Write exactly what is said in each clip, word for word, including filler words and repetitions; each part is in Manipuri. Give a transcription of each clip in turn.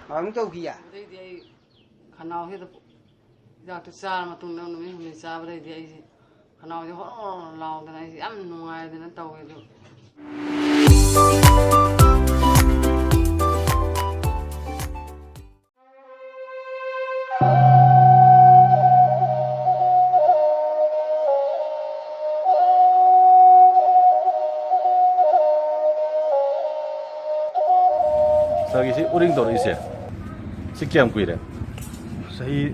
ꯀꯃꯥꯏꯅ ꯇꯧꯈꯤꯌꯦ? ꯑꯗꯩꯗꯤ ꯑꯩ ꯈꯅꯥꯎꯁꯤꯗ ꯍꯤꯗꯥꯛꯇꯨ ꯆꯥꯔ ꯃꯇꯨꯡꯗ ꯅꯨꯃꯤꯠ ꯍꯨꯝꯅꯤ ꯆꯥꯕꯗꯩꯗꯤ ꯑꯩꯁꯦ ꯈꯅꯥꯎꯁꯦ ꯍꯣꯔꯣ ꯍꯣꯔꯣ ꯂꯥꯎꯗꯅ ꯑꯩꯁꯦ ꯌꯥꯝ ꯅꯨꯡꯉꯥꯏꯗꯅ ꯇꯧꯋꯦ꯫ ꯑꯗꯨ ꯁꯥꯔꯒꯤ ꯁꯤ ꯎꯔꯤꯡ ꯇꯧꯔꯛꯏꯁꯦ, ꯁꯤ ꯀꯌꯥꯝ ꯀꯨꯏꯔꯦ? ꯆꯍꯤ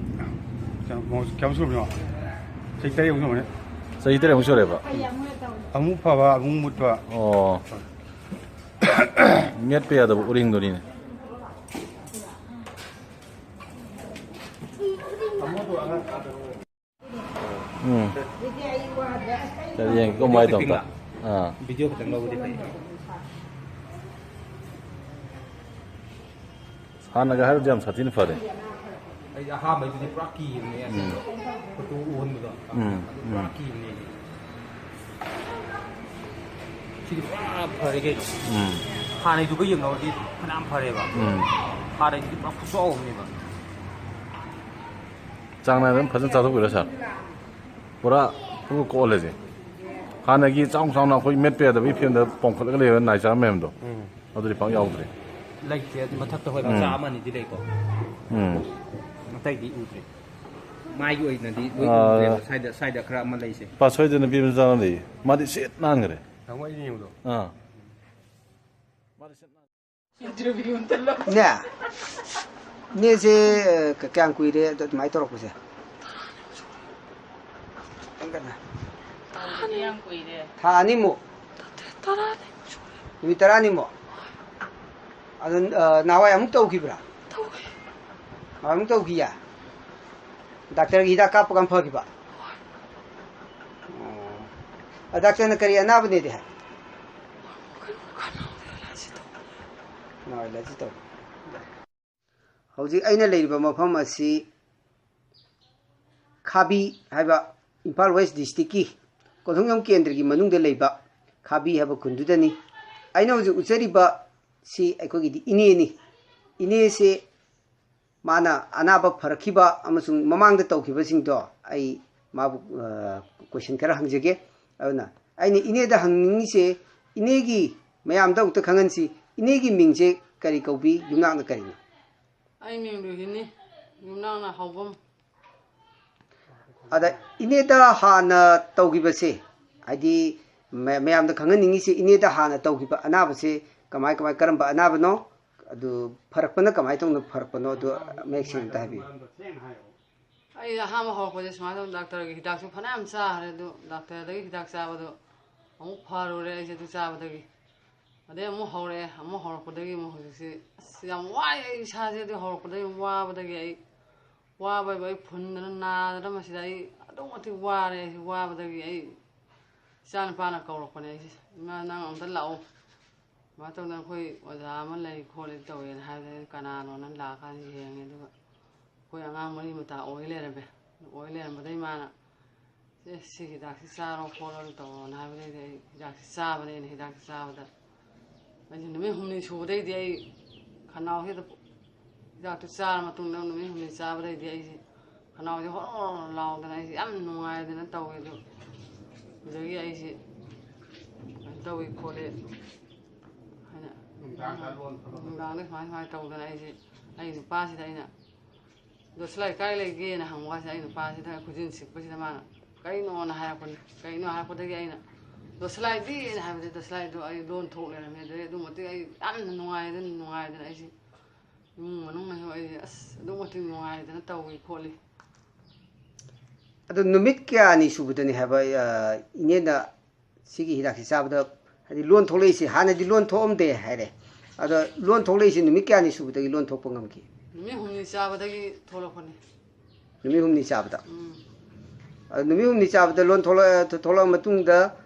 ꯀꯌꯥꯝ, ꯀꯌꯥꯝ ꯁꯨꯔꯕꯅꯣ? ꯆꯍꯤ ꯇꯔꯦꯠꯃꯨꯛ ꯁꯨꯔꯝꯃꯅꯤ꯫ ꯆꯍꯤ ꯇꯔꯦꯠꯃꯨꯛ ꯁꯨꯔꯦꯕ? ꯑꯃꯨꯛ ꯐꯕ, ꯑꯃꯨꯛ ꯃꯨꯠꯄ꯫ ꯑꯣ꯫ ꯃꯦꯠꯄ ꯌꯥꯗꯕ ꯎꯔꯤꯡꯗꯨꯅꯤꯅꯦ꯫ ꯎꯝ꯫ ꯌꯦꯡꯒꯦ ꯀꯃꯥꯏꯅ ꯇꯧꯕ? ꯑꯥ꯫ ꯚꯤꯗꯤꯑꯣ ꯈꯛꯇꯪ ꯂꯧꯕꯗꯤ ꯐꯩ꯫ ꯍꯥꯟꯅꯒ ꯍꯥꯏꯔꯨꯔꯗꯤ ꯌꯥꯝ ꯁꯥꯊꯤꯅ ꯐꯔꯦ꯫ ꯑꯩꯗꯤ ꯑꯍꯥꯟꯕꯩꯗꯨꯗꯤ ꯄꯨꯔꯥ ꯀꯤꯕꯅꯦ, ꯎꯝ꯫ ꯐꯣꯇꯣ ꯎꯍꯟꯕꯗꯣ꯫ ꯎꯝ, ꯑꯗꯨ ꯄꯨꯔꯥ ꯎꯝ꯫ ꯀꯤꯕꯅꯦ ꯑꯩꯗꯤ꯫ ꯁꯤꯗꯤ ꯄꯨꯔꯥ ꯐꯔꯦ ꯀꯩꯅꯣ꯫ ꯎꯝ꯫ ꯍꯥꯟꯅꯩꯗꯨꯒ ꯌꯦꯡꯅꯧꯔꯗꯤ ꯐꯅꯌꯥꯝ ꯐꯔꯦꯕ꯫ ꯎꯝ꯫ ꯍꯥꯟꯅꯩꯗꯨꯗꯤ ꯄꯨꯔꯥ ꯈꯨꯆꯥꯎ ꯑꯃꯅꯦꯕ꯫ ꯆꯥꯡ ꯅꯥꯏꯅ ꯑꯗꯨꯝ ꯐꯖꯅ ꯆꯥꯊꯣꯛꯄꯤꯔꯣ ꯁꯥꯔ꯫ ꯄꯨꯔꯥ ꯄꯨꯡꯀꯣꯛ ꯀꯣꯛꯍꯜꯂꯁꯦ꯫ ꯍꯥꯟꯅꯒꯤ ꯆꯥꯎ ꯆꯥꯎꯅ ꯑꯩꯈꯣꯏ ꯃꯦꯠꯄ ꯌꯥꯗꯕꯒꯤ ꯐꯤꯕꯝꯗ ꯄꯣꯡꯈꯠꯂꯒ ꯂꯩꯕ ꯅꯥꯏ ꯆꯥꯕ ꯃꯌꯥꯝꯗꯣ, ꯎꯝ꯫ ꯑꯗꯨꯗꯤ ꯄꯥꯛ ꯌꯥꯎꯗ꯭ꯔꯦ꯫ ꯂꯩꯇꯦ, ꯑꯗꯨ ꯃꯊꯛꯇ ꯍꯣꯏ ꯎꯝ꯫ ꯃꯆꯥ ꯑꯃ ꯑꯅꯤꯗꯤ ꯂꯩꯀꯣ꯫ ꯎꯝ꯫ ꯑꯇꯩꯗꯤ ꯎꯗ꯭ꯔꯦ꯫ ꯃꯥꯏꯒꯤ ꯑꯣꯏꯅꯗꯤ ꯂꯣꯏ ꯑꯥ꯫ ꯎꯗ꯭ꯔꯦꯕ꯫ ꯁ꯭ꯋꯥꯏꯗ, ꯁ꯭ꯋꯥꯏꯗ ꯈꯔ ꯑꯃ ꯂꯩꯁꯦ꯫ ꯄꯥ ꯁꯣꯏꯗꯅ ꯄꯤ ꯃꯆꯥ ꯑꯃ ꯂꯩꯌꯦ꯫ ꯃꯥꯗꯤ ꯁꯤꯠ ꯅꯥꯟꯈ꯭ꯔꯦ꯫ ꯇꯥꯃꯣ, ꯑꯩꯅ ꯌꯦꯡꯕꯗꯣ꯫ ꯑꯥ꯫ ꯃꯥꯗꯤ ꯁꯤꯠ ꯅꯥꯟ- ꯏꯟꯇꯔꯚꯤꯌꯨ ꯑꯝꯇ ꯂꯧ꯫ ꯏꯅꯦ, ꯏꯅꯦꯁꯦ, ꯑ, ꯀ-, ꯀꯌꯥꯝ ꯀꯨꯏꯔꯦ ꯑꯗꯨ-, ꯑꯗꯨꯃꯥꯏꯅ ꯇꯧꯔꯛꯄꯁꯦ? ꯈꯤꯇꯪ ꯀꯟꯅ꯫ ꯊꯥ ꯑꯅꯤ ꯌꯥꯝ ꯀꯨꯏꯔꯦ꯫ ꯊꯥ ꯑꯅꯤꯃꯨꯛ? ꯅꯠꯇꯦ, ꯇꯔꯥꯅꯤꯃꯨꯛ ꯁꯨꯔꯦ꯫ ꯅꯨꯃꯤꯠ ꯇꯔꯥꯅꯤꯃꯨꯛ? ꯑꯗꯨ, ꯑ, ꯅꯍꯥꯟꯋꯥꯏ ꯑꯃꯨꯛ ꯇꯧꯈꯤꯕ꯭ꯔꯥ? ꯇꯧꯋꯦ꯫ ꯅꯍꯥꯟꯋꯥꯏ ꯑꯃꯨꯛ ꯇꯧꯈꯤꯌꯦ? ꯗꯥꯛꯇꯔꯒꯤ ꯍꯤꯗꯥꯛ ꯀꯥꯞꯄ ꯀꯥꯟ ꯐꯈꯤꯕ? ꯍꯣꯏ꯫ ꯑꯣ꯫ ꯑ, ꯗꯥꯛꯇꯔꯅ ꯀꯔꯤ ꯑꯅꯥꯕꯅꯦꯗꯤ ꯍꯥꯏ? ꯀꯩꯅꯣ, ꯈꯅꯥꯎꯗ ꯑꯦꯂꯔꯖꯤ ꯇꯧꯕ꯫ ꯈꯅꯥꯎ ꯑꯦꯂꯔꯖꯤ ꯇꯧꯕ꯫ ꯍꯧꯖꯤꯛ ꯑꯩꯅ ꯂꯩꯔꯤꯕ ꯃꯐꯝ ꯑꯁꯤ ꯈꯥꯕꯤ ꯍꯥꯏꯕ ꯏꯝꯐꯥꯜ ꯋꯦꯁ ꯗꯤꯁꯇ꯭ꯔꯤꯛꯀꯤ ꯀꯣꯟꯊꯣꯡꯖꯝ ꯀꯦꯟꯗ꯭ꯔꯒꯤ ꯃꯅꯨꯡꯗ ꯂꯩꯕ ꯈꯥꯕꯤ ꯍꯥꯏꯕ ꯈꯨꯟꯗꯨꯗꯅꯤ꯫ ꯑꯩꯅ ꯍꯧꯖꯤꯛ ꯎꯠꯆꯔꯤꯕ ꯁꯤ ꯑꯩꯈꯣꯏꯒꯤꯗꯤ ꯏꯅꯦꯅꯤ꯫ ꯏꯅꯦꯁꯦ ꯃꯥꯅ ꯑꯅꯥꯕ ꯐꯔꯛꯈꯤꯕ ꯑꯃꯁꯨꯡ ꯃꯃꯥꯡꯗ ꯇꯧꯈꯤꯕꯁꯤꯡꯗꯣ ꯑꯩ ꯃꯥꯕꯨ, ꯑ, question ꯈꯔ ꯍꯪꯖꯒꯦ꯫ ꯑꯗꯨꯅ ꯑꯩꯅ ꯏꯅꯦꯗ ꯍꯪꯅꯤꯡꯉꯤꯁꯦ, ꯏꯅꯦꯒꯤ, ꯃꯌꯥꯝꯗ ꯑꯃꯨꯛꯇ ꯈꯪꯍꯟꯁꯤ, ꯏꯅꯦꯒꯤ ꯃꯤꯡꯁꯦ ꯀꯔꯤ ꯀꯧꯕꯤ, ꯌꯨꯝꯅꯥꯛꯅ ꯀꯔꯤꯅꯣ? ꯑꯩ ꯃꯤꯡ ꯔꯨꯍꯤꯅꯤ, ꯌꯨꯝꯅꯥꯛꯅ ꯍꯥꯎꯕꯝ꯫ ꯑꯗ ꯏꯅꯦꯗ ꯍꯥꯟꯅ ꯇꯧꯈꯤꯕꯁꯦ, ꯍꯥꯏꯗꯤ ꯃ-, ꯃꯌꯥꯝꯗ ꯈꯪꯍꯟꯅꯤꯡꯉꯤꯁꯦ, ꯏꯅꯦꯗ ꯍꯥꯟꯅ ꯇꯧꯈꯤꯕ ꯑꯅꯥꯕꯁꯦ ꯀꯃꯥꯏ ꯀꯃꯥꯏ, ꯀꯔꯝꯕ ꯑꯅꯥꯕꯅꯣ? ꯑꯗꯨ ꯐꯔꯛꯄꯅ ꯀꯃꯥꯏ ꯇꯧꯅ ꯐꯔꯛꯄꯅꯣ? ꯑꯗꯨ ꯃꯌꯦꯛ ꯁꯦꯡꯅ ꯑꯝꯇ ꯍꯥꯏꯕꯤꯌꯨ꯫ ꯑꯩ ꯑꯍꯥꯟꯕ ꯍꯧꯔꯛꯄꯁꯦ ꯁꯨꯃꯥꯏꯅ ꯇꯧꯗꯅ ꯗꯥꯛꯇꯔꯒꯤ ꯍꯤꯗꯥꯛꯁꯨ ꯐꯅꯌꯥꯝ ꯆꯥꯈ꯭ꯔꯦ, ꯑꯗꯨ ꯗꯥꯛꯇꯔꯗꯒꯤ ꯍꯤꯗꯥꯛ ꯆꯥꯕꯗꯣ ꯑꯃꯨꯛ ꯐꯔꯨꯔꯦ ꯑꯩꯁꯦ ꯑꯗꯨ ꯆꯥꯕꯗꯒꯤ꯫ ꯑꯗꯩ ꯑꯃꯨꯛ ꯍꯧꯔꯛꯑꯦ, ꯑꯃꯨꯛ ꯍꯧꯔꯛꯄꯗꯒꯤ ꯑꯃꯨꯛ ꯍꯧꯖꯤꯛꯁꯤ ꯑꯁ ꯌꯥꯝ ꯋꯥꯏ ꯑꯩ ꯏꯁꯥꯁꯦ꯫ ꯑꯗꯨ ꯍꯧꯔꯛꯄꯗꯒꯤ ꯋꯥꯕꯗꯒꯤ ꯑꯩ, ꯋꯥꯕ ꯍꯥꯏꯕꯨ ꯑꯩ ꯐꯨꯟꯗꯅ ꯅꯥꯗꯅ ꯃꯁꯤꯗ ꯑꯩ ꯑꯗꯨꯛ ꯃꯇꯤꯛ ꯋꯥꯔꯦ꯫ ꯑꯩꯁꯦ ꯋꯥꯕꯗꯒꯤ ꯑꯩ ꯏꯆꯥ ꯅꯨꯄꯥꯅ ꯀꯧꯔꯛꯄꯅꯦ ꯑꯩꯁꯦ, "ꯏꯃꯥ, ꯅꯪ ꯑꯝꯇ ꯂꯥꯛꯑꯣ, ꯁꯨꯃꯥꯏꯅ ꯇꯧꯗꯅ ꯑꯩꯈꯣꯏ ꯑꯣꯖꯥ ꯑꯃ ꯂꯩ ꯈꯣꯠꯂꯤ ꯇꯧꯋꯦꯅ" ꯍꯥꯏꯕꯗ ꯑꯩ ꯀꯅꯥꯅꯣꯅ ꯂꯥꯛꯑꯀꯥꯟꯗ ꯌꯦꯡꯉꯦ꯫ ꯑꯗꯨꯒ ꯑꯩꯈꯣꯏ ꯑꯉꯥꯡ ꯃꯔꯤ ꯃꯇꯥ ꯑꯣꯏ ꯂꯩꯔꯝꯃꯦ꯫ ꯑꯣꯏ ꯂꯩꯔꯝꯕꯗꯩ ꯃꯥꯅ, "ꯑꯦ, ꯁꯤ ꯍꯤꯗꯥꯛꯁꯤ ꯆꯥꯔꯣ ꯈꯣꯠꯂꯣ ꯇꯧꯔꯣꯅ" ꯍꯥꯏꯕꯗꯩꯗꯤ ꯑꯩ ꯍꯤꯗꯥꯛꯁꯤ ꯆꯥꯕꯅꯦ꯫ ꯑꯩꯅ ꯍꯤꯗꯥꯛꯁꯤ ꯆꯥꯕꯗ ꯑꯩꯁꯦ ꯅꯨꯃꯤꯠ ꯍꯨꯝꯅꯤ ꯁꯨꯕꯗꯩꯗꯤ ꯑꯩ ꯈꯅꯥꯎꯁꯤꯗ, ꯍꯤꯗꯥꯛꯇꯨ ꯆꯥꯔ ꯃꯇꯨꯡꯗ ꯅꯨꯃꯤꯠ ꯍꯨꯝꯅꯤ ꯆꯥꯕꯗꯩꯗꯤ ꯑꯩꯁꯦ ꯈꯅꯥꯎꯁꯦ ꯍꯣꯔꯣ ꯍꯣꯔꯣ ꯂꯥꯎꯗꯅ ꯑꯩꯁꯦ ꯌꯥꯝ ꯅꯨꯡꯉꯥꯏꯗꯅ ꯇꯧꯋꯦ꯫ ꯑꯗꯨ ꯑꯗꯨꯗꯒꯤ ꯑꯩꯁꯦ ꯀꯩꯅꯣ ꯇꯧꯋꯤ ꯈꯣꯠꯂꯤ ꯍꯥꯏꯅ ꯅꯨꯡꯗꯥꯡꯗ ꯂꯣꯟ ꯐꯕ꯫ ꯅꯨꯡꯗꯥꯡꯗ ꯁꯨꯃꯥꯏ ꯁꯨꯃꯥꯏꯅ ꯇꯧꯗꯅ ꯑꯩꯁꯦ, ꯑꯩ ꯅꯨꯄꯥꯁꯤꯗ ꯑꯩꯅ, "ꯗꯣꯁꯂꯥꯏ ꯀꯥꯏ ꯂꯩꯒꯦꯅ?" ꯍꯪꯕ ꯀꯥꯟꯁꯤꯗ ꯑꯩ ꯅꯨꯄꯥꯁꯤꯗ ꯈꯨꯖꯤꯟ ꯁꯤꯛꯄꯁꯤꯗ ꯃꯥꯅ "ꯀꯩꯅꯣꯅ?" ꯍꯥꯏꯔꯛꯄꯅꯤ꯫ ꯀꯩꯅꯣ ꯍꯥꯏꯔꯛꯄꯗꯒꯤ ꯑꯩꯅ, "ꯗꯣꯁꯂꯥꯏꯗꯤꯅ?" ꯍꯥꯏꯕꯗꯤ ꯗꯣꯁꯂꯥꯏꯗꯣ ꯑꯩ ꯂꯣꯟ ꯊꯣꯛ ꯂꯩꯔꯝꯃꯦ꯫ ꯑꯗꯨꯗꯩ ꯑꯗꯨ ꯃꯇꯤꯛ ꯑꯩ ꯌꯥꯝꯅ ꯅꯨꯡꯉꯥꯏꯗꯅ, ꯅꯨꯡꯉꯥꯏꯗꯅ ꯑꯩꯁꯦ ꯏꯃꯨꯡ ꯃꯅꯨꯡꯅꯁꯨ ꯑꯩꯁꯦ ꯑꯁ ꯑꯗꯨꯛ ꯃꯇꯤꯛ ꯅꯨꯡꯉꯥꯏꯗꯅ ꯇꯧꯏ ꯈꯣꯠꯂꯤ꯫ ꯑꯗꯣ ꯅꯨꯃꯤꯠ ꯀꯌꯥꯅꯤ ꯁꯨꯕꯗꯅꯤ ꯍꯥꯏꯕ, ꯑ, ꯏꯅꯦꯅ ꯁꯤꯒꯤ ꯍꯤꯗꯥꯛꯁꯤ ꯆꯥꯕꯗ, ꯍꯥꯏꯗꯤ ꯂꯣꯟ ꯊꯣꯛꯂꯛꯏꯁꯦ? ꯍꯥꯟꯅꯗꯤ ꯂꯣꯟ ꯊꯣꯛꯑꯝꯗꯦ ꯍꯥꯏꯔꯦ, ꯑꯗꯣ ꯂꯣꯟ ꯊꯣꯛꯂꯛꯏꯁꯦ ꯅꯨꯃꯤꯠ ꯀꯌꯥꯅꯤ ꯁꯨꯕꯗꯒꯤ ꯂꯣꯟ ꯊꯣꯛꯄ ꯉꯝꯈꯤ? ꯅꯨꯃꯤꯠ ꯍꯨꯝꯅꯤ ꯆꯥꯕꯗꯒꯤ ꯊꯣꯛꯂꯛꯄꯅꯤ꯫ ꯅꯨꯃꯤꯠ ꯍꯨꯝꯅꯤ ꯆꯥꯕꯗ? ꯎꯝ꯫ ꯑꯗꯣ ꯅꯨꯃꯤꯠ ꯍꯨꯝꯅꯤ ꯆꯥꯕꯗ ꯂꯣꯟ ꯊꯣꯛꯂꯛ-, ꯊꯣꯛꯂꯛꯑ ꯃꯇꯨꯡꯗ,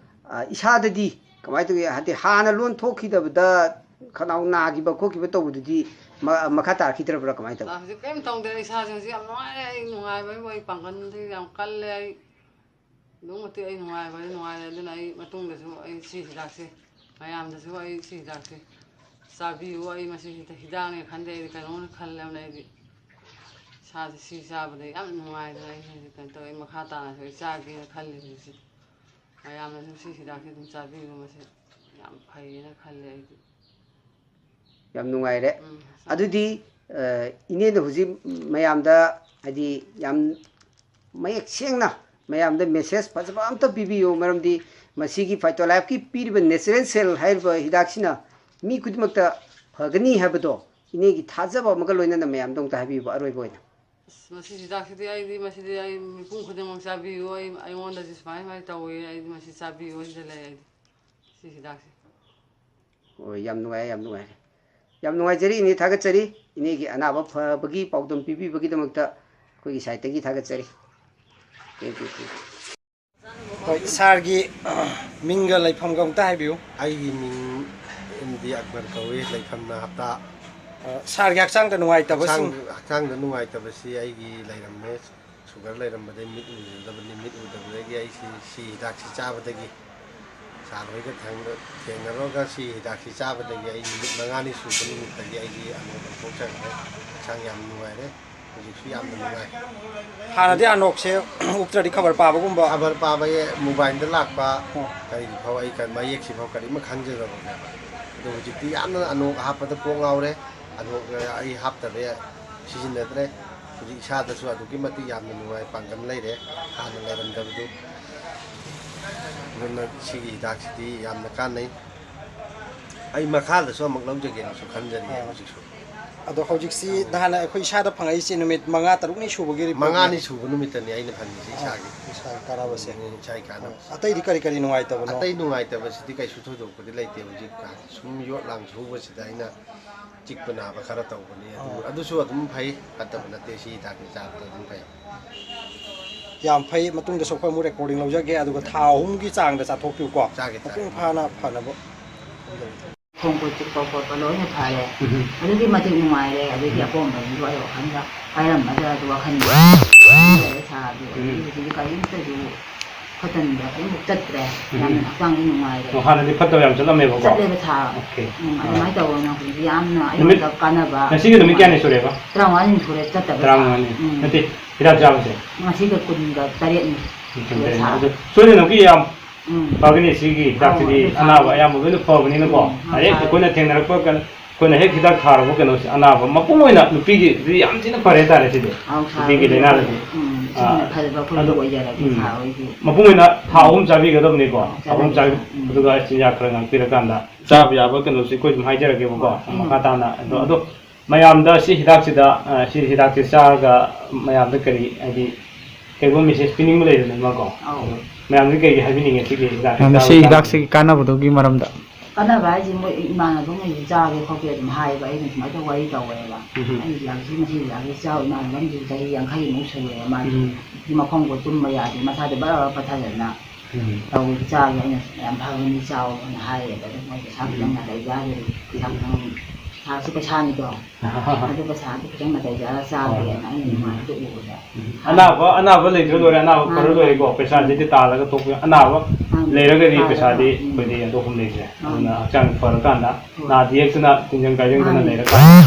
ꯑ, ꯏꯁꯥꯗꯗꯤ ꯀꯃꯥꯏꯅ ꯇꯧꯒꯦ? ꯍꯥꯏꯗꯤ ꯍꯥꯟꯅ ꯂꯣꯟ ꯊꯣꯛꯈꯤꯗꯕꯗ ꯈꯅꯥꯎ ꯅꯥꯈꯤꯕ ꯈꯣꯠꯈꯤꯕ ꯇꯧꯕꯗꯨꯗꯤ ꯃ-, ꯃꯈꯥ ꯇꯥꯔꯛꯈꯤꯗ꯭ꯔꯕ꯭ꯔꯥ? ꯀꯃꯥꯏꯅ ꯇꯧꯏ? ꯍꯧꯖꯤꯛ ꯀꯔꯤꯝ ꯇꯧꯗ꯭ꯔꯦ꯫ ꯏꯁꯥꯁꯦ ꯍꯧꯖꯤꯛ ꯌꯥꯝ ꯅꯨꯡꯉꯥꯏꯔꯦ꯫ ꯑꯩ ꯅꯨꯡꯉꯥꯏꯕ ꯍꯥꯏꯕꯨ ꯑꯩ ꯄꯥꯡꯒꯜꯗꯤ ꯌꯥꯝ ꯀꯜꯂꯦ꯫ ꯑꯩ ꯑꯗꯨꯛ ꯃꯇꯤꯛ ꯑꯩ ꯅꯨꯡꯉꯥꯏꯕ ꯍꯥꯏꯗꯤ ꯅꯨꯡꯉꯥꯏꯔꯦ꯫ ꯑꯗꯨꯅ ꯑꯩ ꯃꯇꯨꯡꯗꯁꯨ ꯑꯩ ꯁꯤ ꯍꯤꯗꯥꯛꯁꯦ, ꯃꯌꯥꯝꯗꯁꯨ ꯑꯩ ꯁꯤ ꯍꯤꯗꯥꯛꯁꯦ ꯆꯥꯕꯤꯌꯨ꯫ ꯑꯩ ꯃꯁꯤ ꯍꯤꯗꯥꯛ-, ꯍꯤꯗꯥꯛꯅꯦ ꯈꯟꯗꯦ, ꯑꯩꯗꯤ ꯀꯩꯅꯣꯝꯅ ꯈꯜꯂꯕꯅꯦ꯫ ꯑꯩꯗꯤ ꯏꯁꯥꯁꯦ ꯁꯤ ꯆꯥꯕꯗ ꯌꯥꯝ ꯅꯨꯡꯉꯥꯏꯗꯅ ꯑꯩꯁꯦ ꯍꯧꯖꯤꯛ ꯀꯩꯅꯣ ꯇꯧꯋꯦ꯫ ꯑꯩ ꯃꯈꯥ ꯇꯥꯅꯁꯨ ꯑꯩ ꯆꯥꯒꯦꯅ ꯈꯜꯂꯤ ꯍꯧꯖꯤꯛꯁꯦ꯫ ꯃꯌꯥꯝꯅꯁꯨ ꯁꯤ ꯍꯤꯗꯥꯛꯁꯦ ꯑꯗꯨꯝ ꯆꯥꯕꯤꯌꯨ, ꯃꯁꯤ ꯌꯥꯝ ꯐꯩꯌꯦꯅ ꯈꯜꯂꯦ ꯑꯩꯗꯤ꯫ ꯌꯥꯝ ꯅꯨꯡꯉꯥꯏꯔꯦ꯫ ꯎꯝ꯫ ꯑꯗꯨꯗꯤ, ꯑ, ꯏꯅꯦꯅ ꯍꯧꯖꯤꯛ ꯃꯌꯥꯝꯗ, ꯍꯥꯏꯗꯤ, ꯌꯥꯝ ꯃꯌꯦꯛ ꯁꯦꯡꯅ ꯃꯌꯥꯝꯗ message ꯐꯖꯕ ꯑꯝꯇ ꯄꯤꯕꯤꯌꯨ, ꯃꯔꯝꯗꯤ ꯃꯁꯤꯒꯤ Phytolifeꯀꯤ ꯄꯤꯔꯤꯕ natural cell ꯍꯥꯏꯔꯤꯕ ꯍꯤꯗꯥꯛꯁꯤꯅ ꯃꯤ ꯈꯨꯗꯤꯡꯃꯛꯇ ꯐꯒꯅꯤ ꯍꯥꯏꯕꯗꯣ ꯏꯅꯦꯒꯤ ꯊꯥꯖꯕ ꯑꯃꯒ ꯂꯣꯏꯅꯅ ꯃꯌꯥꯝꯗ ꯑꯝꯇ ꯍꯥꯏꯕꯤꯌꯨꯕ ꯑꯔꯣꯏꯕ ꯑꯣꯏꯅ꯫ ꯑꯁ, ꯃꯁꯤ ꯍꯤꯗꯥꯛꯁꯤꯗꯤ ꯑꯩꯗꯤ, ꯃꯁꯤꯗꯤ ꯑꯩ ꯃꯤꯄꯨꯝ ꯈꯨꯗꯤꯡꯃꯛ ꯆꯥꯕꯤꯌꯨ, ꯑꯩ, ꯑꯩꯉꯣꯟꯗꯗꯤ ꯁꯨꯃꯥꯏ ꯁꯨꯃꯥꯏ ꯇꯧꯋꯦ, ꯑꯩꯗꯤ ꯃꯁꯤ ꯆꯥꯕꯤꯌꯨ ꯍꯥꯏꯅ ꯂꯩ ꯑꯩꯗꯤ, ꯁꯤ ꯍꯤꯗꯥꯛꯁꯦ꯫ ꯍꯣꯏ, ꯌꯥꯝ ꯅꯨꯡꯉꯥꯏ, ꯌꯥꯝ ꯅꯨꯡꯉꯥꯏꯔꯦ꯫ ꯌꯥꯝ ꯅꯨꯡꯉꯥꯏꯖꯔꯤ ꯏꯅꯦ, ꯊꯥꯒꯠꯆꯔꯤ꯫ ꯏꯅꯦꯒꯤ ꯑꯅꯥꯕ ꯐꯕꯒꯤ ꯄꯥꯎꯗꯝ ꯄꯤꯕꯤꯕꯒꯤꯗꯃꯛꯇ ꯑꯩꯈꯣꯏꯒꯤ siteꯇꯒꯤ ꯊꯥꯒꯠꯆꯔꯤ꯫ Thank you, thank you꯫ ꯍꯣꯏ, sirꯒꯤ ꯃꯤꯡꯒ ꯂꯩꯐꯝꯒ ꯑꯃꯨꯛꯇ ꯍꯥꯏꯕꯤꯌꯨ꯫ ꯑꯩꯒꯤ ꯃꯤꯡ ꯑꯦꯝ ꯗꯤ ꯑꯛꯕꯔ ꯀꯧꯏ, ꯂꯩꯐꯝꯅ ꯍꯞꯇꯥ꯫ ꯑ, sirꯒꯤ ꯍꯛꯆꯥꯡꯗ ꯅꯨꯡꯉꯥꯏꯇꯕꯁꯤꯡ? ꯍꯛꯆꯥꯡ, ꯍꯛꯆꯥꯡꯗ ꯅꯨꯡꯉꯥꯏꯇꯕꯁꯤ ꯑꯩꯒꯤ ꯂꯩꯔꯝꯃꯦ, sugar ꯂꯩꯔꯝꯕꯗꯒꯤ ꯃꯤꯠ ꯎꯖꯗꯕꯅꯤ, ꯃꯤꯠ ꯎꯗꯕꯗꯒꯤ ꯑꯩꯁꯤ ꯁꯤ ꯍꯤꯗꯥꯛꯁꯤ ꯆꯥꯕꯗꯒꯤ, sir ꯍꯣꯏꯒ ꯊꯦꯡꯅ-, ꯊꯦꯡꯅꯔꯨꯔꯒ ꯁꯤ ꯍꯤꯗꯥꯛꯁꯤ ꯆꯥꯕꯗꯒꯤ ꯑꯩ ꯅꯨꯃꯤꯠ ꯃꯉꯥꯅꯤ ꯁꯨꯕ ꯅꯨꯃꯤꯠꯇꯒꯤ ꯑꯩꯒꯤ ꯑꯅꯣꯛ ꯂꯧꯊꯣꯛꯆꯈ꯭ꯔꯦ, ꯍꯛꯆꯥꯡ ꯌꯥꯝ ꯅꯨꯡꯉꯥꯏꯔꯦ꯫ ꯍꯧꯖꯤꯛꯁꯨ ꯌꯥꯝꯅ ꯅꯨꯡꯉꯥꯏ꯫ ꯍꯥꯟꯅꯗꯤ ꯑꯅꯣꯛꯁꯦ ꯎꯞꯇ꯭ꯔꯗꯤ ꯈꯕꯔ ꯄꯥꯕꯒꯨꯝꯕ? ꯈꯕꯔ ꯄꯥꯕ, mobileꯗ ꯂꯥꯛꯄ, ꯑꯣ꯫ ꯀꯔꯤꯒꯤ ꯐꯥꯎ ꯑꯩ ꯀ-, ꯃꯌꯦꯛꯁꯤ ꯐꯥꯎ ꯀꯔꯤꯝ ꯈꯪꯖꯗꯕꯅꯦꯕ꯫ ꯑꯗꯣ ꯍꯧꯖꯤꯛꯇꯤ ꯌꯥꯝꯅ ꯑꯅꯣꯛ ꯍꯥꯞꯄꯗ ꯀꯣꯛ ꯉꯥꯎꯔꯦ꯫ ꯑꯅꯣꯛ ꯑꯩ ꯍꯥꯞꯇꯕ ꯌꯥ-, ꯁꯤꯖꯤꯟꯅꯗ꯭ꯔꯦ꯫ ꯍꯧꯖꯤꯛ ꯏꯁꯥꯗꯁꯨ ꯑꯗꯨꯛꯀꯤ ꯃꯇꯤꯛ ꯌꯥꯝꯅ ꯅꯨꯡꯉꯥꯏ, ꯄꯥꯡꯒꯜ ꯂꯩꯔꯦ, ꯍꯥꯟꯅ ꯂꯩꯔꯝꯗꯕꯗꯨ꯫ ꯑꯗꯨꯅ ꯁꯤꯒꯤ ꯍꯤꯗꯥꯛꯁꯤꯗꯤ ꯌꯥꯝꯅ ꯀꯥꯟꯅꯩ꯫ ꯑꯩ ꯃꯈꯥꯗꯁꯨ ꯑꯃꯨꯛ ꯂꯧꯖꯒꯦꯅꯁꯨ ꯈꯟꯖꯔꯤ ꯑꯥ꯫ ꯍꯧꯖꯤꯛꯁꯨ꯫ ꯑꯗꯣ ꯍꯧꯖꯤꯛꯁꯤ ꯅꯍꯥꯟ ꯑꯩꯈꯣꯏ ꯏꯁꯥꯗ ꯐꯪꯉꯛꯏꯁꯦ ꯅꯨꯃꯤꯠ ꯃꯉꯥ ꯇꯔꯨꯛꯅꯤ ꯁꯨꯕꯒꯤ reportꯅꯦ꯫ ꯃꯉꯥꯅꯤ ꯁꯨꯕ ꯅꯨꯃꯤꯠꯇꯅꯤ ꯑꯩꯅ ꯐꯪꯉꯤꯁꯦ ꯏꯁꯥꯒꯤ꯫ ꯏꯁꯥꯒꯤ ꯀꯥꯟꯅꯕꯁꯦ꯫ ꯎꯝ, ꯏꯁꯥꯒꯤ ꯀꯥꯟꯅꯕ꯫ ꯑꯇꯩꯗꯤ ꯀꯔꯤ ꯀꯔꯤ ꯅꯨꯡꯉꯥꯏꯇꯕꯅꯣ? ꯑꯇꯩ ꯅꯨꯡꯉꯥꯏꯇꯕꯁꯤꯗꯤ ꯀꯩꯁꯨ ꯊꯣꯏꯗꯣꯛꯄꯗꯤ ꯂꯩꯇꯦ꯫ ꯍꯧꯖꯤꯛ ꯁꯨꯝ ꯌꯣꯠ ꯂꯥꯡ ꯁꯨꯕꯁꯤꯗ ꯑꯩꯅ ꯆꯤꯛꯄ ꯅꯥꯕ ꯈꯔ ꯇꯧꯕꯅꯤ꯫ ꯑꯗꯨ, ꯑꯥ꯫ ꯑꯗꯨꯁꯨ ꯑꯗꯨꯝ ꯐꯩ, ꯐꯠꯇꯕ ꯅꯠꯇꯦ꯫ ꯁꯤ ꯍꯤꯗꯥꯛꯁꯤ ꯆꯥꯕꯗ ꯑꯗꯨꯝ ꯐꯩ꯫ ꯌꯥꯝ ꯐꯩ꯫ ꯃꯇꯨꯡꯗꯁꯨ ꯑꯩꯈꯣꯏ ꯑꯃꯨꯛ recording ꯂꯧꯖꯒꯦ꯫ ꯑꯗꯨꯒ ꯊꯥ ꯑꯍꯨꯝꯒꯤ ꯆꯥꯡꯗ ꯆꯥꯊꯣꯛꯄꯤꯌꯨꯀꯣ꯫ ꯆꯥꯒꯦ, ꯆꯥꯒꯦ꯫ ꯃꯄꯨꯡ ꯐꯥꯅ ꯐꯅꯕ꯫ ꯈꯣꯡ ꯈꯨꯠ ꯆꯤꯛꯄ ꯈꯣꯠꯄ ꯂꯣꯏꯅ ꯐꯔꯦ꯫ ꯎꯝ꯫ ꯑꯗꯨꯛꯀꯤ ꯃꯇꯤꯛ ꯅꯨꯡꯉꯥꯏꯔꯦ꯫ ꯑꯗꯨꯒꯤ ꯎꯝ꯫ ꯑꯄꯣꯝꯕꯗꯨꯁꯨ ꯑꯩ ꯋꯥꯈꯜꯗ ꯍꯥꯏꯔꯝꯃꯗ꯭ꯔꯥ ꯑꯗꯨ ꯋꯥꯈꯜ ꯁꯥꯔꯗꯤ꯫ ꯎꯝ꯫ ꯑꯗꯨꯗꯤ ꯀꯔꯤꯝꯇꯁꯨ ꯐꯠꯇꯅꯤꯡꯕ ꯑꯗꯨꯝ ꯆꯠꯇ꯭ꯔꯦ꯫ ꯎꯝ꯫ ꯌꯥꯝꯅ ꯍꯛꯆꯥꯡꯁꯦ ꯅꯨꯡꯉꯥꯏꯔꯦ꯫ ꯑꯣ, ꯍꯥꯟꯅꯗꯤ ꯐꯠꯇꯕ ꯌꯥꯝ ꯆꯠꯂꯝꯃꯦꯕꯀꯣ? ꯆꯠꯂꯦꯕ ꯊꯥ꯫ Okay. ꯎꯝ, ꯑꯥ꯫ ꯑꯗꯨꯃꯥꯏꯅ ꯇꯧꯗꯅ ꯍꯧꯖꯤꯛꯇꯤ ꯌꯥꯝꯅ ꯅꯨꯃꯤꯠ ꯑꯩꯉꯣꯟꯗ ꯀꯥꯟꯅꯕ꯫ ꯉꯁꯤꯒꯤ ꯅꯨꯃꯤꯠ ꯀꯌꯥꯅꯤ ꯁꯨꯔꯦꯕ? ꯇꯔꯥꯃꯉꯥꯅꯤ ꯁꯨꯔꯦ ꯆꯠꯇꯕ ꯊꯥ꯫ ꯇꯔꯥꯃꯉꯥꯅꯤ꯫ ꯎꯝ꯫ ꯅꯠꯇꯦ, ꯍꯤꯗꯥꯛ ꯆꯥꯕꯁꯦ? ꯉꯁꯤꯒ ꯀꯨꯟꯒ ꯇꯔꯦꯠꯅꯤ꯫ ꯀꯨꯟ ꯁꯨꯔꯦ ꯇꯔꯦꯠꯅꯤ꯫ ꯊꯥ꯫ ꯑꯗꯨ ꯁꯣꯏꯗꯅꯃꯛꯀꯤ ꯌꯥꯝ ꯎꯝ꯫ ꯐꯒꯅꯤ꯫ ꯁꯤꯒꯤ ꯍꯤꯗꯥꯛꯁꯤꯗꯤ ꯑꯧ, ꯑꯗꯨ ꯑꯅꯥꯕ ꯐꯒꯅꯤ꯫ ꯑꯌꯥꯝꯕ ꯂꯣꯏꯅ ꯐꯕꯅꯤꯅꯀꯣ, ꯎꯝ, ꯍꯥꯏꯗꯤ ꯐꯕꯅꯤ꯫ ꯑꯩꯈꯣꯏꯅ ꯊꯦꯡꯅꯔꯛꯄ ꯀꯩꯅꯣ, ꯑꯩꯈꯣꯏꯅ ꯍꯦꯛ ꯍꯤꯗꯥꯛ ꯊꯥꯔꯨꯕ ꯀꯩꯅꯣꯁꯦ, ꯑꯅꯥꯕ ꯃꯄꯨꯡ ꯑꯣꯏꯅ ꯅꯨꯄꯤꯒꯤꯗꯤ ꯌꯥꯝ ꯊꯤꯅ ꯐꯔꯦ ꯍꯥꯏꯇꯥꯔꯦ ꯁꯤꯗꯤ꯫ ꯑꯧ, ꯁꯥ ꯅꯨꯄꯤꯒꯤ ꯍꯣꯏ꯫ ꯂꯥꯏꯅꯥꯗꯗꯤ꯫ ꯎꯝ, ꯑꯥ, ꯁꯤꯅ ꯐꯖꯕ ꯑꯩꯈꯣꯏ ꯑꯗꯣ, ꯑꯣꯏꯖꯔꯒꯦ, ꯎꯝ, ꯁꯥ ꯍꯣꯏꯒꯤ꯫ ꯃꯄꯨꯡ ꯑꯣꯏꯅ ꯊꯥ ꯑꯍꯨꯝ ꯆꯥꯕꯤꯒꯗꯕꯅꯤꯀꯣ, ꯑꯧ, ꯊꯥ ꯑꯍꯨꯝ ꯆꯥꯕꯤꯒꯗꯕ꯫ ꯆꯥꯕꯤ-, ꯎꯝ꯫ ꯑꯗꯨꯒ ꯆꯤꯟꯖꯥꯛ ꯈꯔ ꯉꯥꯛꯄꯤꯔꯀꯥꯟꯗ ꯆꯥꯕ ꯌꯥꯕ ꯀꯩꯅꯣꯁꯦ ꯑꯩꯈꯣꯏ ꯑꯗꯨꯝ ꯍꯥꯏꯖꯔꯒꯦꯕꯀꯣ, ꯎꯝ꯫ ꯃꯈꯥ ꯇꯥꯅ꯫ ꯑꯗꯣ, ꯑꯗꯣ ꯃꯌꯥꯝꯗ ꯁꯤ ꯍꯤꯗꯥꯛꯁꯤꯗ, ꯑ, ꯁꯤ ꯍꯤꯗꯥꯛꯁꯦ ꯆꯥꯔꯒ ꯃꯌꯥꯝꯗ ꯀꯔꯤ, ꯍꯥꯏꯗꯤ, ꯀꯩꯒꯨꯝꯕ message ꯄꯤꯅꯤꯡꯕ ꯂꯩꯗꯅꯀꯣ? ꯑꯧ꯫ ꯑꯗꯣ ꯃꯌꯥꯝꯗ ꯀꯩꯀꯩ ꯍꯥꯏꯕꯤꯅꯤꯡꯉꯦ ꯁꯤꯒꯤ ꯍꯤꯗꯥꯛꯁꯦ ꯃꯌꯥꯝꯗ ꯆꯥꯕ ꯁꯤ ꯀꯥꯟꯗ? ꯍꯤꯗꯥꯛꯁꯤꯒꯤ ꯀꯥꯟꯅꯕꯗꯨꯒꯤ ꯃꯔꯝꯗ? ꯀꯥꯟꯅꯕ ꯍꯥꯏꯁꯦ ꯃꯣꯏ ꯏꯃꯥꯟꯅꯕꯉꯩꯁꯨ ꯆꯥꯒꯦ ꯈꯣꯠꯀꯦ ꯑꯗꯨꯝ ꯍꯥꯏꯌꯦꯕ, ꯑꯩꯅ ꯁꯨꯃꯥꯏꯅ ꯇꯧ ꯋꯥꯔꯤ ꯇꯧꯋꯦꯕ꯫ ꯎꯝ꯫ ꯑꯩ ꯍꯤꯗꯥꯛꯁꯤ, ꯃꯁꯤ ꯍꯤꯗꯥꯛꯁꯤ ꯆꯥꯎ, ꯏꯃꯥꯟꯅꯕ ꯑꯃꯁꯨ ꯆꯍꯤ ꯌꯥꯡꯈꯩꯃꯨꯛ ꯁꯨꯔꯦ, ꯃꯥꯗꯤ ꯎꯝ꯫ ꯃꯈꯣꯡꯕꯨ ꯇꯨꯝꯕ ꯌꯥꯗꯦ, ꯃꯁꯥꯗꯤ ꯕꯔ ꯕꯔ ꯄꯠꯊꯗꯅ ꯎꯝ꯫ ꯇꯧꯋꯤ꯫ ꯆꯥꯒꯦ, ꯑꯩꯅ ꯌꯥꯝ ꯐꯒꯅꯤ ꯆꯥꯎ ꯍꯥꯏꯅ ꯍꯥꯏꯌꯦꯕ꯫ ꯑꯗꯨ ꯃꯣꯏ ꯄꯩꯁꯥ ꯈꯤꯇꯪ ꯅꯥꯇꯩ ꯆꯥꯗ꯭ꯔꯗꯤ, ꯄꯩꯁꯥ ꯈꯤꯇꯪ, ꯄꯩꯁꯥꯁꯨ ꯄꯩꯁꯥꯅꯤꯗꯣ, ꯑꯗꯨ ꯄꯩꯁꯥꯗꯨ ꯈꯤꯇꯪ ꯅꯥꯇꯩ ꯆꯥꯔ ꯆꯥꯒꯦꯅ ꯑꯩꯅ ꯅꯨꯡꯉꯥꯏꯕꯗꯣ ꯎꯕꯗ꯫ ꯑꯅꯥꯕ, ꯑꯅꯥꯕ ꯂꯩꯇ꯭ꯔ ꯂꯣꯏꯔꯦ, ꯑꯅꯥꯕ ꯐꯔ ꯃꯥꯅꯤ꯫ ꯂꯣꯏꯔꯦꯀꯣ, ꯄꯩꯁꯥꯁꯤꯗꯤ ꯇꯥꯜꯂꯒ ꯇꯣꯛꯄ ꯌꯥꯏ꯫ ꯑꯅꯥꯕ ꯃꯥꯅꯤ꯫ ꯂꯩꯔꯒꯗꯤ ꯇꯥꯜꯂꯒ, ꯄꯩꯁꯥꯗꯤ ꯎꯝ꯫ ꯑꯩꯈꯣꯏꯗꯤ ꯑꯗꯨ ꯑꯍꯨꯝ ꯂꯩꯈ꯭ꯔꯦ꯫ ꯃꯥꯅꯤ꯫ ꯑꯗꯨꯅ ꯍꯛꯆꯥꯡ ꯐꯔꯀꯥꯟꯗ, ꯍꯣꯏ꯫ ꯅꯥꯗ ꯌꯦꯛꯇꯅ, ꯇꯤꯟꯖꯪ ꯀꯥꯏꯖꯪꯗꯅ ꯃꯥꯅꯤ꯫ ꯂꯩꯔꯀꯥꯟꯗ,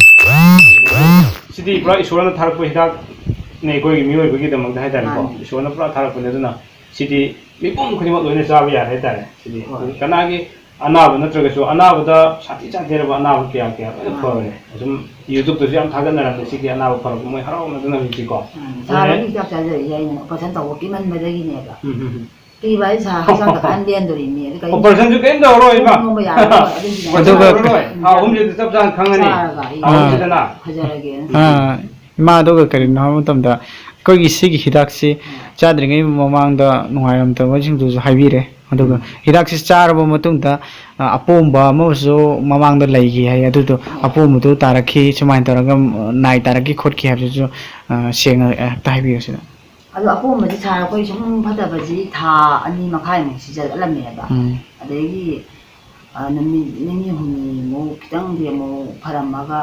ꯁꯤꯗꯤ ꯄꯨꯔꯥ ꯏꯁꯣꯔꯅ ꯊꯥꯔꯛꯄ ꯍꯤꯗꯥꯛꯅꯦ ꯑꯩꯈꯣꯏꯒꯤ ꯃꯤꯑꯣꯏꯕꯒꯤꯗꯃꯛꯇ ꯍꯥꯏꯇꯥꯔꯦꯀꯣ꯫ ꯃꯥꯅꯤ꯫ ꯏꯁꯣꯔꯅ ꯄꯨꯔꯥ ꯊꯥꯔꯛꯄꯅꯦ꯫ ꯑꯗꯨꯅ ꯁꯤꯗꯤ ꯃꯤꯄꯨꯝ ꯈꯨꯗꯤꯡꯃꯛ ꯂꯣꯏꯅ ꯆꯥꯕ ꯌꯥꯔꯦ ꯍꯥꯏꯇꯥꯔꯦ꯫ ꯁꯤꯗꯤ ꯍꯣꯏ꯫ ꯀꯅꯥꯒꯤ ꯑꯅꯥꯕ ꯅꯠꯇ꯭ꯔꯒꯁꯨ, ꯑꯅꯥꯕꯗ ꯁꯥꯊꯤ ꯁꯥꯊꯤꯔꯕ ꯑꯅꯥꯕ ꯀꯌꯥ ꯀꯌꯥ ꯂꯣꯏꯅ ꯃꯥꯅꯤ꯫ ꯐꯕꯅꯦ꯫ ꯑꯁꯨꯝ YouTube-ꯇꯁꯨ ꯌꯥꯝ ꯊꯥꯒꯠꯅꯔꯝꯃꯦ ꯁꯤꯒꯤ ꯑꯅꯥꯕ ꯐꯔꯛꯄ, ꯃꯣꯏ ꯍꯔꯥꯎꯅꯗꯅ ꯍꯧꯖꯤꯛꯁꯤꯀꯣ꯫ ꯎꯝ, ꯑꯗꯨꯅ ꯁꯥꯔꯒꯤ ꯍꯤꯗꯥꯛ ꯆꯥꯖꯔꯤꯁꯦ ꯑꯩꯅ operation ꯇꯧꯕ ꯀꯤꯃꯟꯕꯗꯒꯤ ꯅꯦꯕ꯫ ꯎꯝ, ꯎꯝ, ꯎꯝ꯫ ꯀꯤꯕ ꯍꯥꯏꯁꯦ ꯁꯥ ꯍꯛꯆꯥꯡ ꯀꯥꯟ ꯂꯦꯟꯗꯣꯔꯤꯅꯤ꯫ ꯑꯗꯨ ꯀꯩ Operation-ꯁꯨ ꯀꯩꯝ ꯇꯧꯔꯔꯣꯏ, ꯏꯃꯥ꯫ ꯅꯣꯡꯕ ꯌꯥꯔꯔꯣꯏ꯫ ꯑꯗꯨꯒꯤ Operation ꯑꯗꯨꯒ ꯇꯧꯔꯔꯣꯏ꯫ ꯊꯥ ꯑꯍꯨꯝꯁꯤꯗ ꯆꯞ ꯆꯥꯅ ꯈꯪꯉꯅꯤ꯫ ꯆꯥꯔꯒ ꯑꯩ ꯊꯥ ꯑꯍꯨꯝꯁꯤꯗꯅ꯫ ꯐꯖꯔꯒꯦꯅ꯫ ꯑꯥ, ꯏꯃꯥ, ꯑꯗꯨꯒ ꯀꯔꯤꯅꯣ ꯍꯥꯏꯕ ꯃꯇꯝꯗ ꯑꯩꯈꯣꯏꯒꯤ ꯁꯤꯒꯤ ꯍꯤꯗꯥꯛꯁꯤ ꯆꯥꯗ꯭ꯔꯤꯉꯩ ꯃꯃꯥꯡꯗ ꯅꯨꯡꯉꯥꯏꯔꯝꯗꯕꯁꯤꯡꯗꯨꯁꯨ ꯍꯥꯏꯕꯤꯔꯦ꯫ ꯑꯗꯨꯒ ꯍꯤꯗꯥꯛꯁꯤ ꯆꯥꯔꯕ ꯃꯇꯨꯡꯗ, ꯑ, ꯑꯄꯣꯝꯕ ꯑꯃꯁꯨ ꯃꯃꯥꯡꯗ ꯂꯩꯈꯤ ꯍꯥꯏ, ꯑꯗꯨꯗꯣ ꯑꯄꯣꯝꯕꯗꯨ ꯇꯥꯔꯛꯈꯤ, ꯁꯨꯃꯥꯏꯅ ꯇꯧꯔꯒ, ꯎꯝ, ꯅꯥꯏ ꯇꯥꯔꯛꯈꯤ ꯈꯣꯠꯈꯤ ꯍꯥꯏꯕꯗꯨꯁꯨ, ꯑ, ꯁꯦꯡꯅ ꯑꯝꯇ ꯍꯥꯏꯕꯤꯌꯨ ꯁꯤꯗ꯫ ꯑꯗꯣ ꯑꯄꯣꯝꯕꯁꯤ ꯁꯥꯔ ꯑꯩꯈꯣꯏ ꯁꯨꯝ ꯐꯠꯇꯕꯁꯤ ꯊꯥ ꯑꯅꯤ ꯃꯈꯥꯏꯃꯨꯛ ꯁꯤꯖꯜꯂꯝꯃꯦꯕ꯫ ꯎꯝ꯫ ꯑꯗꯒꯤ, ꯑ, ꯅꯨꯃꯤꯠ ꯅꯤꯅꯤ ꯍꯨꯝꯅꯤꯃꯨꯛ ꯈꯤꯇꯪꯗꯤ ꯑꯃꯨꯛ ꯐꯔꯝꯃꯒ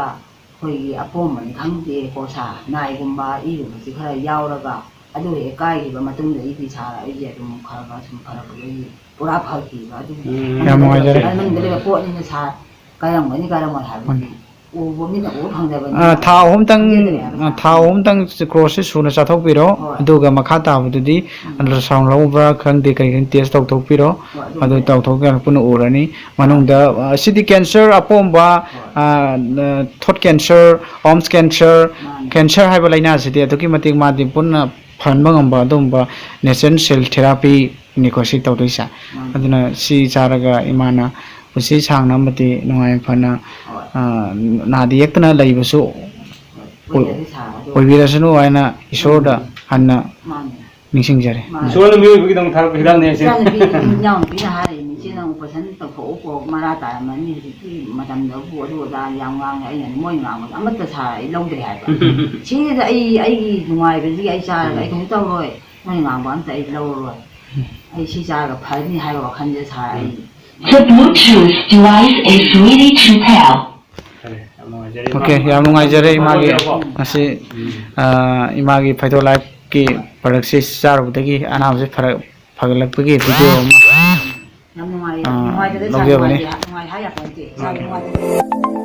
ꯑꯩꯈꯣꯏꯒꯤ ꯑꯄꯣꯝꯕꯅꯤ ꯈꯪꯗꯦ, ꯀꯣꯁꯥ, ꯅꯥꯏꯒꯨꯝꯕ, ꯏꯒꯨꯝꯕꯁꯤ ꯈꯔ ꯌꯥꯎꯔꯒ ꯑꯗꯨ ꯍꯦꯛ ꯀꯥꯏꯈꯤꯕ ꯃꯇꯨꯡꯗꯒꯤꯗꯤ ꯁꯥꯔ ꯑꯩꯁꯦ ꯑꯗꯨꯝ ꯈꯔ ꯈꯔ ꯁꯨꯝ ꯐꯔꯛꯄꯗꯒꯤ ꯄꯨꯔꯥ ꯐꯈꯤꯕ ꯑꯗꯨꯒꯤ ꯎꯝ꯫ ꯌꯥꯝ ꯅꯨꯡꯉꯥꯏꯖꯔꯦ꯫ ꯃꯅꯨꯡꯗ ꯂꯩꯕ ꯄꯣꯠꯅꯤꯅ ꯁꯥꯔ ꯀꯥꯏꯔꯝꯒꯅꯤ ꯀꯥꯏꯔꯝꯃꯣꯏ ꯍꯥꯏꯕꯗꯤ ꯎꯝ꯫ ꯎꯕ ꯃꯤꯠꯅ ꯎꯕ ꯐꯪꯗꯕꯅꯤꯅ ꯑ, ꯊꯥ ꯑꯍꯨꯝꯇꯪ, ꯈꯪꯖꯗ꯭ꯔꯦ ꯍꯥꯏꯕ ꯑ, ꯁꯥꯔ꯫ ꯊꯥ ꯑꯍꯨꯝꯇꯪ ꯀꯣꯔꯁꯁꯦ ꯁꯨꯅ ꯆꯥꯊꯣꯛꯄꯤꯔꯣ꯫ ꯍꯣꯏ꯫ ꯑꯗꯨꯒ ꯃꯈꯥ ꯇꯥꯕꯗꯨꯗꯤ ꯎꯝ꯫ ꯑꯜꯇ꯭ꯔꯥꯁꯥꯎꯟ ꯂꯧꯕ꯭ꯔꯥ ꯈꯪꯗꯦ, ꯀꯔꯤ ꯈꯪꯗꯦ, ꯇꯦꯁ ꯇꯧꯊꯣꯛꯄꯤꯔꯣ꯫ ꯍꯣꯏ, ꯑꯗꯨ ꯑꯗꯨꯕꯨꯗꯤ꯫ ꯇꯧꯊꯣꯛꯀꯥꯟꯗ ꯄꯨꯟꯅ ꯎꯔꯅꯤ꯫ ꯃꯅꯨꯡꯗ, ꯑ, ꯁꯤꯗꯤ ꯀꯦꯟꯁꯔ ꯑꯄꯣꯝꯕ, ꯍꯣꯏ꯫ ꯑ, ꯅ-, ꯊ꯭ꯔꯣꯠ ꯀꯦꯟꯁꯔ, ꯑꯣꯝꯁ ꯀꯦꯟꯁꯔ, ꯃꯥꯅꯤ꯫ ꯀꯦꯟꯁꯔ ꯍꯥꯏꯕ ꯂꯥꯏꯅꯥꯁꯤꯗꯤ ꯑꯗꯨꯛꯀꯤ ꯃꯇꯤꯛ ꯃꯥꯗꯤ ꯄꯨꯟꯅ ꯐꯍꯟꯕ ꯉꯝꯕ ꯑꯗꯨꯒꯨꯝꯕ natural cell therapy ꯅꯤꯀꯣ ꯁꯤ ꯇꯧꯗꯣꯏꯁꯦ꯫ ꯃꯥꯅꯤ꯫ ꯑꯗꯨꯅ ꯁꯤ ꯆꯥꯔꯒ ꯏꯃꯥꯅ ꯄꯨꯟꯁꯤ ꯁꯥꯡꯅ ꯑꯃꯗꯤ ꯅꯨꯡꯉꯥꯏ ꯐꯅ, ꯍꯣꯏ꯫ ꯑ, ꯅꯥꯗ ꯌꯦꯛꯇꯅ ꯂꯩꯕꯁꯨ ꯍꯣꯏ꯫ ꯑꯣꯏ-, ꯑꯣꯏꯖꯔꯦ ꯁꯥꯔ, ꯑꯗꯣ ꯑꯣꯏꯕꯤꯔꯁꯅꯨ ꯍꯥꯏꯅ ꯏꯁꯣꯔꯗ ꯎꯝ꯫ ꯍꯟꯅ ꯃꯥꯅꯤ꯫ ꯅꯤꯡꯁꯤꯡꯖꯔꯦ꯫ ꯃꯥꯅꯤ꯫ ꯏꯁꯣꯔꯅ ꯃꯤꯑꯣꯏꯕꯒꯤꯗꯃꯛ ꯊꯥꯔꯛꯄ ꯍꯤꯗꯥꯛꯅꯦ ꯍꯥꯏꯁꯦ꯫ ꯏꯆꯥꯅꯨꯄꯤ, ꯏꯅꯥꯎꯅꯨꯄꯤꯅ ꯍꯥꯏꯔꯤꯅꯤ, "ꯏꯆꯦ, ꯅꯪ operation ꯇꯧꯊꯣꯛꯎꯀꯣ, ꯃꯔꯥ ꯇꯥꯔꯝꯃꯅꯤ, ꯍꯧꯖꯤꯛꯀꯤ ꯃꯇꯝꯗꯕꯨ ꯑꯗꯨ ꯑꯗꯥ ꯌꯥꯝ ꯉꯥꯡꯉꯦ", ꯑꯩꯅ ꯃꯣꯏ ꯉꯥꯡꯕꯗꯣ ꯑꯃꯠꯇ ꯁꯥꯔ ꯑꯩ ꯂꯧꯗ꯭ꯔꯦ ꯍꯥꯏꯕ꯫ ꯁꯤꯁꯤꯗ ꯑꯩ, ꯑꯩꯒꯤ ꯅꯨꯡꯉꯥꯏꯕꯁꯤꯒꯤ ꯑꯩ ꯆꯥꯔꯒ ꯑꯩ ꯀꯩꯁꯨ ꯇꯧꯔꯣꯏ, ꯃꯣꯏ ꯉꯥꯡꯕ ꯑꯝꯇ ꯑꯩ ꯂꯧꯔꯔꯣꯏ, ꯑꯩ ꯁꯤ ꯆꯥꯔꯒ ꯐꯔꯅꯤ ꯍꯥꯏꯕ ꯋꯥꯈꯜꯁꯦ ꯁꯥꯔ ꯑꯩ The Bluetooth device is ready to pair. ꯐꯔꯦ, ꯌꯥꯝ ꯅꯨꯡꯉꯥꯏꯖꯔꯦ꯫ OK, ꯌꯥꯝ ꯅꯨꯡꯉꯥꯏꯖꯔꯦ ꯏꯃꯥꯒꯤ ꯎꯝ꯫ ꯉꯁꯤ, ꯎꯝ꯫ ꯑ, ꯏꯃꯥꯒꯤ ꯐꯥꯏꯇꯣ ꯂꯥꯏꯐꯀꯤ productꯁꯤ ꯆꯥꯔꯨꯕꯗꯒꯤ ꯑꯅꯥꯕꯁꯤ ꯐꯔꯛ-, ꯐꯒꯠꯂꯛꯄꯒꯤ video ꯑꯃ꯫ ꯌꯥꯝ ꯅꯨꯡꯉꯥꯏ-, ꯑ, ꯅꯨꯡꯉꯥꯏꯇꯗ ꯁꯥꯔ ꯂꯧꯖꯕꯅꯤ꯫ ꯅꯨꯡꯉꯥꯏꯇꯦ ꯍꯥ-, ꯅꯨꯡꯉꯥꯏ ꯍꯥꯏ ꯌꯥꯄꯣꯟꯇꯦ꯫ ꯁꯥꯔ ꯅꯨꯡꯉꯥꯏꯇꯗ꯫